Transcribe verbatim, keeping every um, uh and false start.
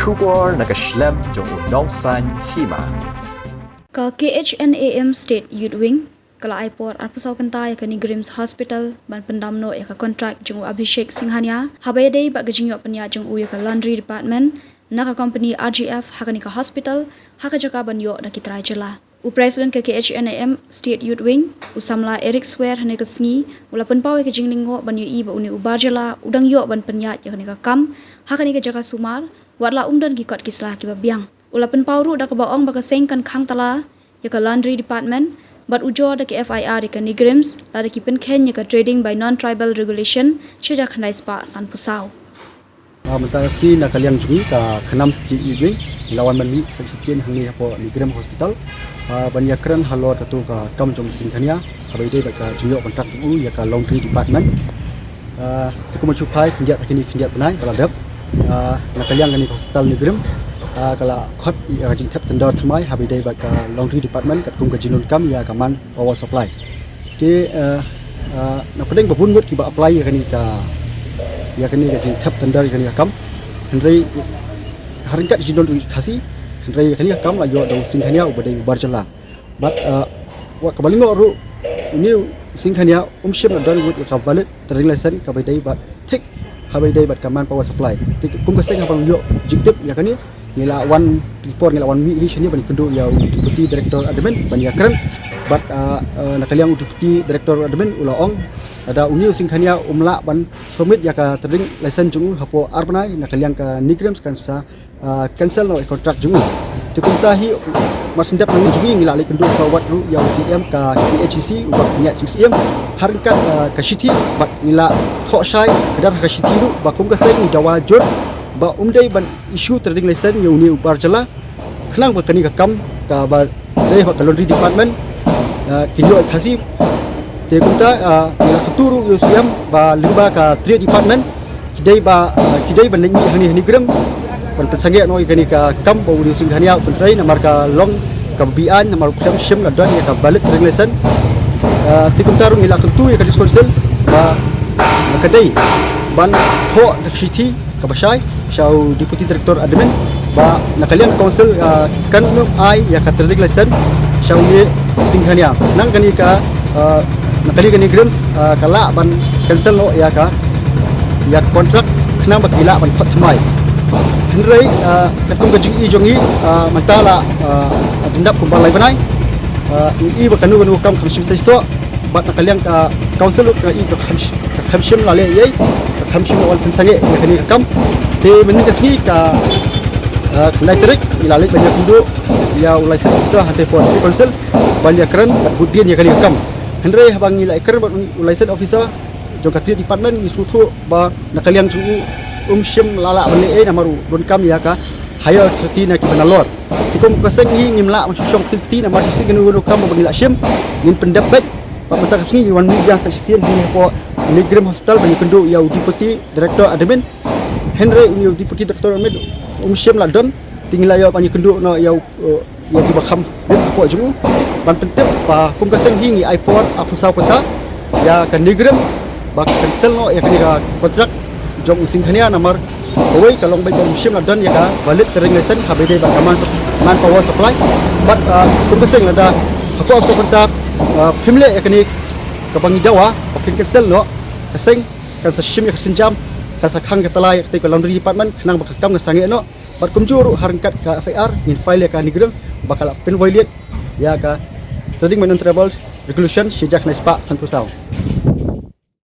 Khubor na ka shlem jong u Nongsaiñ Hima. Ka K H N A M State Youth Wing ka la ai por arphew saw kynta ïa ka NEIGRIHMS Hospital ban pyndam noh ïa ka kontrak jong u Abhishek Singhania haba ïadei bad ka jingïoh pynïaid jong u ïa ka laundry department na ka kompani R G F ha kane ka hospital, ha ka jaka ban ïoh da ki trai jylla. U President ka K H N A M State Youth Wing, u samla Eric Swer, hane ka sngi u la pynpaw ïa ka jinglyngngoh ban ïohi ba une u bar jylla u dang ïoh ban pynïaid ïa kane ka kam ha kane ka jaka sumar, wat la um don ki kot ki sla kiba biang. U la pynpaw ruh da kaba ong ba ka seng kan khang tala ïa ka laundry department bad ujor da ka F I R ïa ka NEIGRIHMS lada ki pynkheiñ ïa ka Trading by Non-Tribal Regulation shi hajar khyndai spah sanphew saw. Ah, mynta ka sngi na ka liang jong ngi ka KHNAM State Youth Wing ngi la wan ban mih sa shisien hangne hapoh NEIGRIHMS Hospital, ah, ban ïakren halor katu ka kam jong u Singhania haba ïadei bad ka jingïoh kontrak jong u ïa ka laundry department. Ah, te kumba shu phai khyndiat ha kine khyndiat bnai ba la dep, ah, na ka liang kane ka hospital NEIGRIHMS, ah, ka la khot ïa ka jingthep tender thymmai haba ïadei bad ka laundry department katkum ka jingdonkam ïa ka manpower supply. Te, eh, eh, na pdeng ba bun ngut kiba apply ïa kane ka, ïa kane ka jingthep tender ïa kane ka kam. Hynrei ha ryngkat jingdon u Khasi, hynrei ïa kane ka kam la ïoh da u Singhania uba dei u bar jylla. Bad, eh, wat kaba lyngngoh ruh, une u Singhania um shym la don ngut ïa ka valid trading license kaba ïadei bad thik haba ïadei bad ka manpower supply. Te kum ka seng haba ngi ïoh jingtip ïa kane, ngi la wan, ki por ngi la wan mih hi shane ban ïakynduh ïa u Deputy Director Admin ban ïakren. Bad, ah, ah, na ka liang u Deputy Director Admin u la ong lada une u Singhania um lah ban submit ïa ka trading license jong u hapoh ar bnai, na ka liang ka NEIGRIHMS kan sa, ah, cancel noh ïa ka kontrak jong u. Te kumta hi, mar shen dep na ngi jong ngi, ngi la leit kynduh sa wat ruh ïa u C M ka K H A D C, u Bah Ngiat Sing Syiem, ha ryngkat, ah, ka shithi, bad ngi la thoh shai ka dei ha ka shithi ruh ba kum ka seng ngi dawa jur ba um dei ban issue trading license ïa une u bar jylla khnang ba kane ka kam kaba dei ha ka laundry department, ah, kin ïoh ïa ka Khasi. Te kumta, ah, ngi la kyntu ruh ïa u C M ba lyngba ka trade department ki dei ba, ah, ki dei ban leit mih hangne ha NEIGRIHMS ban pynsangeh noh ïa kane ka kam ba une u Singhania u pyntrei, namar ka long kaba beaiñ, namar u khlem shym la don ïa ka valid trading license. Ah, te kumta ruh ngi la kyntu ïa ka District Council ba, ah, ka dei ban thoh da ka shithi kaba shai sha u Deputy Director Admin ba na ka liang ka Council, ah, kan ym ai ïa ka trading license sha une u Singhania. Khnang kane ka, ah, na ka liang ka NEIGRIHMS, ah, ka lah ban cancel noh ïa ka, ïa ka kontrak khnang ba ki lah ban khot thymmai. Hynrei, ah, katkum ka jingïohi jong ngi, ah, mynta la, ah, jingdap kumba lai bnai, ah, ngi i ba kano kano ka kam kam shym seisoh. Bad na ka liang ka Council ruh ka i ka kham sh-, ka kham shym la leh ei ei, ka kham shym la wan pynsangeh ïa kane ka kam. Te mynne ka sngi ka, ah, khyndai tarik ngi la leit ban ïakynduh ïa u license officer hangtei hapoh District Council ban ïakren bad bud dien ïa kane ka kam. Hynrei haba ngi la ïakren bad u license officer jong ka trade department ngi sngewthuh ba na ka liang jong u um shym la lah ban leh ei namar u donkam ïa ka higher authority na kiba nalor. Te kum ka seng hi ngim lah ban shu shong kti kti namar shisien kano kano ka kam ba ngi la shim ngin pyndep beit. Bad mynta ka sngi ngi wan mih biang sa shisien hangne hapoh NEIGRIHMS Hospital ban ïakynduh ïa u Deputy Director Admin. Hynrei une u Deputy Director Admin um shym la don. Te ngi la ïoh ban ïakynduh noh ïa u, eh, ïa kiba kham rit hapoh jong u ban pyntip ba kum ka seng hi ngi ai por arphew saw kynta ïa ka NEIGRIHMS ba ka cancel noh ïa kane ka kontrak jong u Singhania namar kawei ka long beit ba um shym la don ïa ka valid trading license haba ïadei bad ka man, manpower supply. Bad, ah, kum ka seng lada hapoh arphew saw kynta, ah, phim leh ïa kane kaba ngi dawa ba phin cancel noh, ka seng kan sa shim ïa ka sienjam, kan sa khang ka tala ïa katei ka laundry department khnang ba ka kam kan sangeh noh. Bad kumjuh ruh ha ryngkat ka F I R ngin file ïa ka NEIGRIHMS ba ka la pynviolate ïa ka Trading by Non-Tribal Regulation shi hajar khyndai spah sanphew saw.